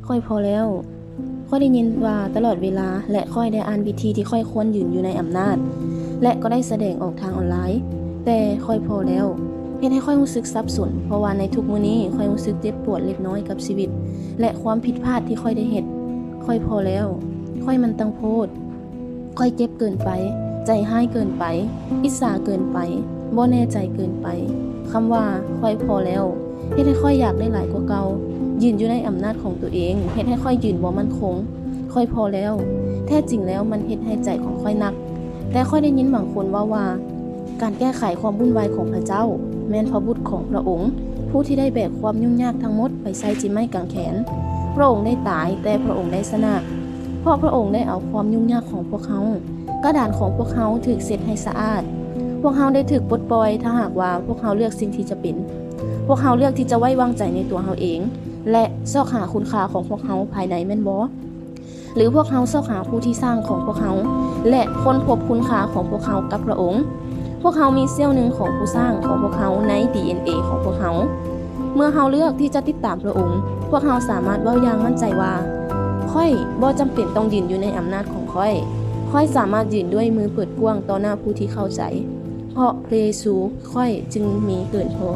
ຂ້ອຍພໍແລ້ວ. ຂ້ອຍໄດ້ຍິນວ່າຕະຫຼອດເວລາ ແລະ ຂ້ອຍໄດ້ອ່ານວິທີທີ່ຂ້ອຍຄວນຢືນຢູ່ໃນອຳນາດ ແລະ ກໍໄດ້ສະແດງອອກທາງອອນລາຍ. ແຕ່ຂ້ອຍພໍແລ້ວ. ເຮັດໃຫ້ຂ້ອຍຮູ້ສຶກສັບສົນ, ເພາະວ່າໃນທຸກມື້ນີ້ ຂ້ອຍຮູ້ສຶກເຈັບປວດເລັກນ້ອຍກັບຊີວິດ ແລະ ຄວາມຜິດພາດທີ່ຂ້ອຍໄດ້ເຮັດ. ຂ້ອຍພໍແລ້ວ. ຂ້ອຍມັນຕັງໂພດ. ຂ້ອຍເຈັບເກີນໄປ, ໃຈຮ້າຍເກີນໄປ, ອິດສາເກີນໄປ, ບໍ່ແນ່ໃຈເກີນໄປ. ຄຳວ່າ ຂ້ອຍພໍແລ້ວ ເຮັດໃຫ້ຂ້ອຍຢາກໄດ້ຫຼາຍກວ່າເກົ່າ, ຢືນຢູ່ໃນອຳນາດຂອງຕົວເອງ ເຮັດໃຫ້ຂ້ອຍຢືນບໍ່ໝັ້ນຄົງ. ຂ້ອຍພໍແລ້ວ. ແທ້ຈິງແລ້ວມັນເຮັດໃຫ້ໃຈຂອງຂ້ອຍໜັກ. ແຕ່ຂ້ອຍໄດ້ຍິນບາງຄົນເວົ້າວ່າ ການແກ້ໄຂຄວາມວຸ່ນວາຍຂອງພະເຈົ້າ ແມ່ນພະບຸດຂອງພະອົງ ຜູ້ທີ່ໄດ້ແບກຄວາມຫຍຸ້ງຍາກທັງໝົດໄປໃສ່ທີ່ໄມ້ກາງແຂນ. ພະອົງໄດ້ຕາຍ, ແຕ່ພະອົງໄດ້ຊະນະ, ເພາະພະອົງໄດ້ເອົາຄວາມຫຍຸ້ງຍາກຂອງພວກເຮົາ, ກະດານຂອງພວກເຮົາຖືກເຊັດໃຫ້ສະອາດ. ພວກເຮົາໄດ້ຖືກປົດປ່ອຍ ຖ້າຫາກວ່າພວກເຮົາເລືອກສິ່ງທີ່ຈະເປັນ. ພວກເຮົາເລືອກທີ່ຈະໄວ້ວາງໃຈໃນຕົວເຮົາເອງ ແລະ ຊອກຫາຄຸນຄ່າຂອງພວກເຮົາພາຍໃນແມ່ນບໍ່? ຫຼື ພວກເຮົາຊອກຫາຜູ້ທີ່ສ້າງຂອງພວກເຮົາ ແລະ ຄົ້ນພົບຄຸນຄ່າຂອງພວກເຮົາກັບພະອົງ? ພວກເຮົາມີສ່ຽວໜຶ່ງຂອງຜູ້ສ້າງຂອງພວກເຮົາໃນດີເອັນເອຂອງພວກເຮົາ. ເມື່ອເຮົາເລືອກທີ່ຈະຕິດຕາມພະອົງ, ພວກເຮົາສາມາດເວົ້າຢ່າງໝັ້ນໃຈວ່າ, ຂ້ອຍບໍ່ຈຳເປັນຕ້ອງຢືນຢູ່ໃນອຳນາດຂອງຂ້ອຍ. ຂ້ອຍສາມາດຢືນດ້ວຍມືເປີດກວ້າງຕໍ່ໜ້າຜູ້ທີ່ເຂົ້າໃຈ. ເພາະພະເຢຊູ, ຂ້ອຍຈຶ່ງມີເກີນພໍ.